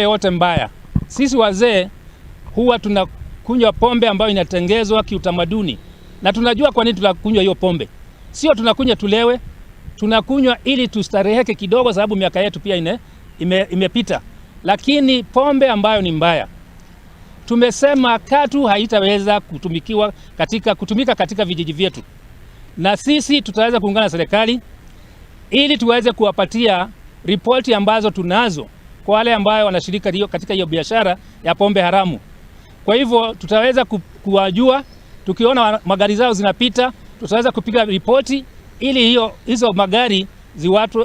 Yote mbaya. Sisi wazee huwa tunakunywa pombe ambayo inatengezwa kiutamaduni, na tunajua kwa nini tunakunywa hiyo pombe. Sio tunakunywa tulewe, tunakunywa ili tustareheke kidogo, sababu miaka yetu pia imepita. Lakini pombe ambayo ni mbaya, tumesema katu haitaweza kutumika katika vijiji vyetu, na sisi tutaweza kuungana na serikali ili tuweze kuwapatia ripoti ambazo tunazo kwa wale ambayo wanashiriki katika hiyo biashara ya pombe haramu. Kwa hivyo tutaweza kuwajua, tukiona magari zao zinapita, tutaweza kupiga ripoti ili hizo magari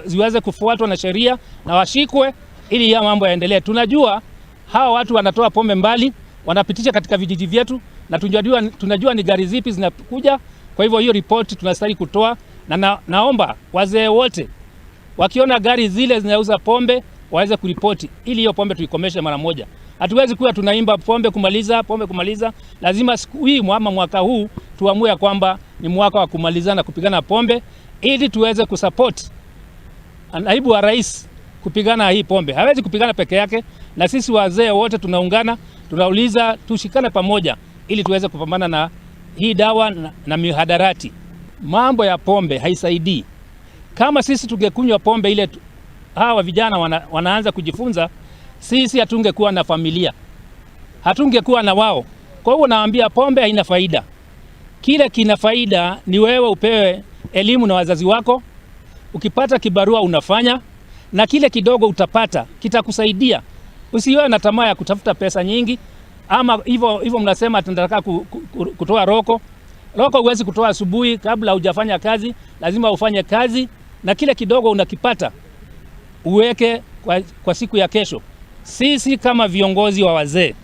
ziweze kufuatwa na sheria na washikwe, ili hiyo mambo yaendelee. Tunajua hawa watu wanatoa pombe mbali, wanapitisha katika vijiji vyetu, na tunajua ni gari zipi zinakuja. Kwa hivyo hiyo ripoti tunastahili kutoa, na naomba wazee wote wakiona gari zile zinauza pombe waweze kuripoti ili hiyo pombe tuikomeshe mara moja. Hatuwezi kuwa tunaimba pombe kumaliza, pombe kumaliza. Lazima siku hii ama mwaka huu tuamue kwamba ni mwaka wa kumaliza na kupigana pombe ili tuweze kusupport naibu wa rais kupigana hii pombe. Hawezi kupigana peke yake, na sisi wazee wote tunaungana, tunauliza tushikane pamoja ili tuweze kupambana na hii dawa na mihadarati. Mambo ya pombe haisaidii. Kama sisi tungekunywa pombe ile hawa vijana wanaanza kujifunza, sisi hatungekuwa na familia, hatungekuwa na wao. Kwa hiyo naambia pombe haina faida. Kile kina faida ni wewe upewe elimu na wazazi wako, ukipata kibarua unafanya, na kile kidogo utapata kitakusaidia. Usiwe na tamaa ya kutafuta pesa nyingi, ama hivyo hivyo mnasema tunataka kutoa roko. Roko huwezi kutoa asubuhi kabla hujafanya kazi, lazima ufanye kazi na kile kidogo unakipata uweke kwa siku ya kesho. Sisi kama viongozi wa wazee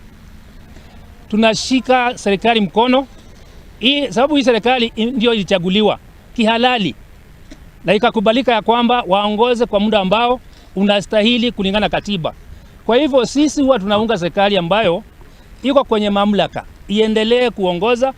tunashika serikali mkono hii, sababu hii serikali ndio ilichaguliwa kihalali na ikakubalika ya kwamba waongoze kwa muda ambao unastahili kulingana na katiba. Kwa hivyo sisi huwa tunaunga serikali ambayo iko kwenye mamlaka iendelee kuongoza,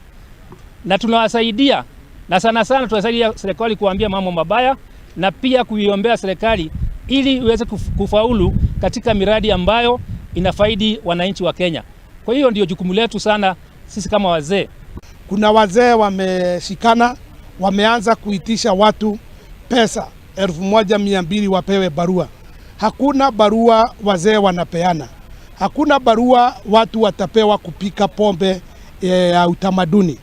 na tunawasaidia, na sana sana tunasaidia serikali kuambia mambo mabaya na pia kuiombea serikali ili iweze kufaulu katika miradi ambayo inafaidi wananchi wa Kenya. Kwa hiyo ndio jukumu letu sana sisi kama wazee. Kuna wazee wameshikana, wameanza kuitisha watu pesa 1200 wapewe barua. Hakuna barua wazee wanapeana, hakuna barua watu watapewa kupika pombe ya utamaduni.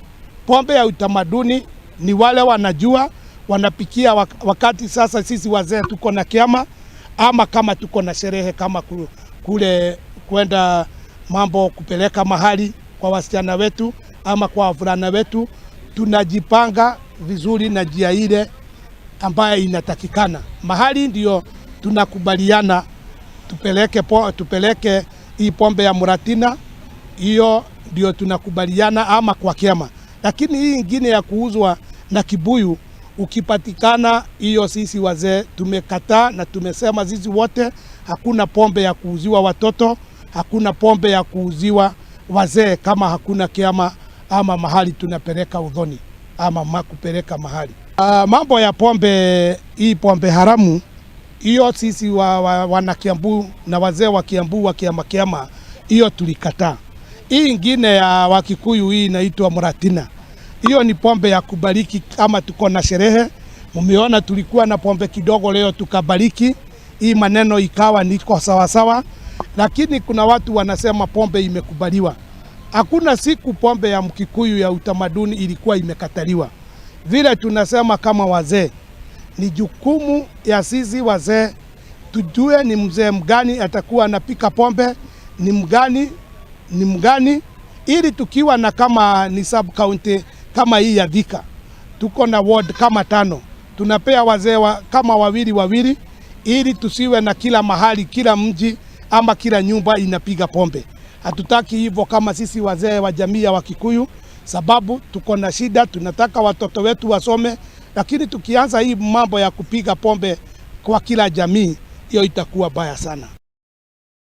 Pombe ya utamaduni ni wale wanajua wanapikia wakati. Sasa sisi wazee tuko na kiama ama kama tuko na sherehe kama kule kwenda mambo kupeleka mahali kwa wasichana wetu ama kwa wavulana wetu, tunajipanga vizuri na njia ile ambayo inatakikana. Mahali ndio tunakubaliana tupeleke hii pombe ya muratina, hiyo ndio tunakubaliana, ama kwa kiama. Lakini hii ingine ya kuuzwa na kibuyu ukipatikana, hiyo sisi wazee tumekataa na tumesema sisi wote hakuna pombe ya kuuziwa watoto, hakuna pombe ya kuuziwa wazee kama hakuna kiama ama mahali tunapeleka udhoni ama kupeleka mahali. Mambo ya pombe hii pombe haramu hiyo sisi wana Kiambu na wazee wa Kiambu wa kiama kiama hiyo tulikataa. Hii ingine ya Wakikuyu hii inaitwa muratina. Hiyo ni pombe ya kubariki kama tuko na sherehe. Mmeona tulikuwa na pombe kidogo leo tukabariki, hii maneno ikawa niko sawa sawa, lakini kuna watu wanasema pombe imekubaliwa. Hakuna siku pombe ya Mkikuyu ya utamaduni ilikuwa imekataliwa. Vile tunasema kama wazee, ni jukumu ya sisi wazee tujue ni mzee mgani atakuwa anapika pombe, ni mgani, ili tukiwa na kama ni sub county kama hii ya Thika, tuko na ward kama tano, tunapea wazee kama wawili wawili, ili tusiwe na kila mahali, kila mji ama kila nyumba inapiga pombe. Hatutaki hivyo kama sisi wazee wa jamii ya Wakikuyu, sababu tuko na shida, tunataka watoto wetu wasome, lakini tukianza hii mambo ya kupiga pombe kwa kila jamii, hiyo itakuwa baya sana.